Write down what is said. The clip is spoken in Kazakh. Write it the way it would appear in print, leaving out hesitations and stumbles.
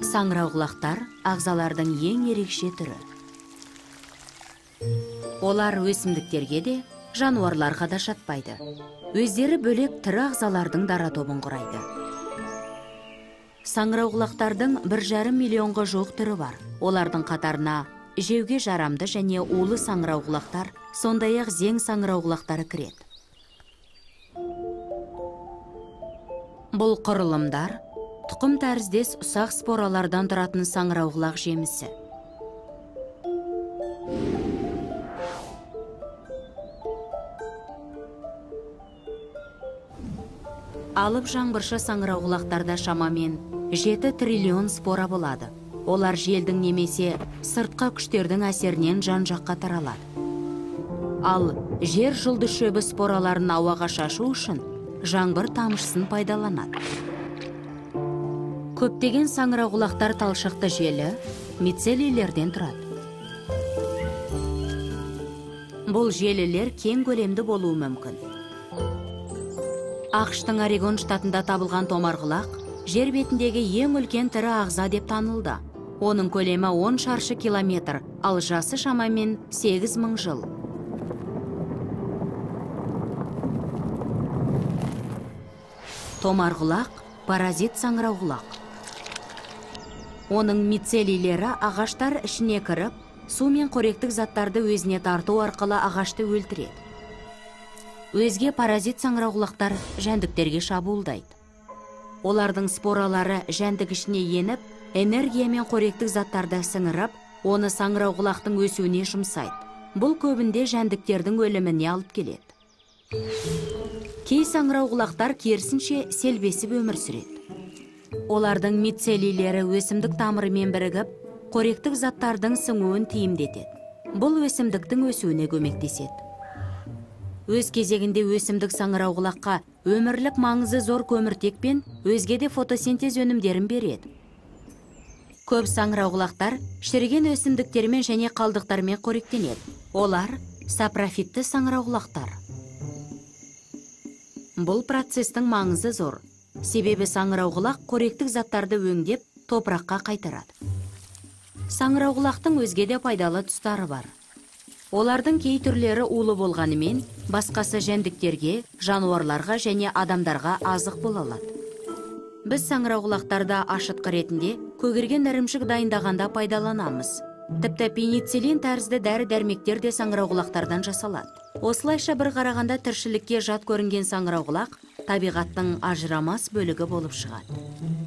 Саңырауқұлақтар ағзалардың ең ерекше түрі. Олар өсімдіктерге де, жануарларға да жатпайды. Өздері бөлек тірі ағзалардың дара тобын құрайды. Саңырауқұлақтардың 1,5 миллионға жуық түрі бар. Олардың қатарына жеуге жарамды және улы саңырауқұлақтар, сондай-ақ зең саңырауқұлақтары кіреді. Бұл құрылымдар тұқым тәріздес ұсақ споралардан тұратын саңырауқұлақ жемісі. Алып жаңбыршы саңырауқұлақтарда шамамен 7 триллион спора болады. Олар желдің немесе сыртқы күштердің әсерінен жан-жаққа таралады. Ал жер жұлдыз шөбі спораларын ауаға шашу үшін жаңбыр тамшысын пайдаланады. Көптеген саңырауқұлақтар талшықты желі мицелийлерден тұрады. Бұл желілер кең көлемді болуы мүмкін. АҚШ-тың Орегон штатында табылған томарқұлақ жер бетіндегі ең үлкен тірі ағза деп танылды. Оның көлемі 10 шаршы километр, ал жасы шамамен 8000 жыл. Томарқұлақ паразит саңырауқұлақ. Оның мицелийлері ағаштар ішіне кіріп, су мен қоректік заттарды өзіне тарту арқылы ағашты өлтіреді. Өзге паразит саңырауқұлақтар жәндіктерге шабуылдайды. Олардың споралары жәндік ішіне еніп, энергия мен қоректік заттарды сіңіріп, оны саңырауқұлақтың өсуіне жұмсайды. Бұл көбінде жәндіктердің өліміне алып келеді. Кей саңырауқұлақтар керісінше селбесіп өмір сүреді. Олардың мицелийлері өсімдік тамырымен бірігіп, қоректік заттардың сіңуін тиімдетеді. Бұл өсімдіктің өсуіне көмектеседі. Өз кезегінде өсімдік саңырауқұлаққа өмірлік маңызы зор көміртек пен өзге де фотосинтез өнімдерін береді. Көп саңырауқұлақтар шіріген өсімдіктермен және қалдықтармен қоректенеді. Олар сапрофитті саңырауқұлақтар. Бұл процестің маңызы зор. Себебі саңырауқұлақ қоректік заттарды өңдеп, топыраққа қайтарады. Саңырауқұлақтың өзге де пайдалы тұстары бар. Олардың кей түрлері улы болғанымен, басқасы жәндіктерге, жануарларға және адамдарға азық бола алады. Біз саңырауқұлақтарды ашытқы ретінде көгерген ірімшік дайындағанда пайдаланамыз. Тіпті пенициллин тәрізді дәрі-дәрмектер де саңырауқұлақтардан жасалады. Осылайша бір қарағанда тіршілікке жат көрінген саңырауқұлақ табиғаттың ажырамас бөлігі болып шығады.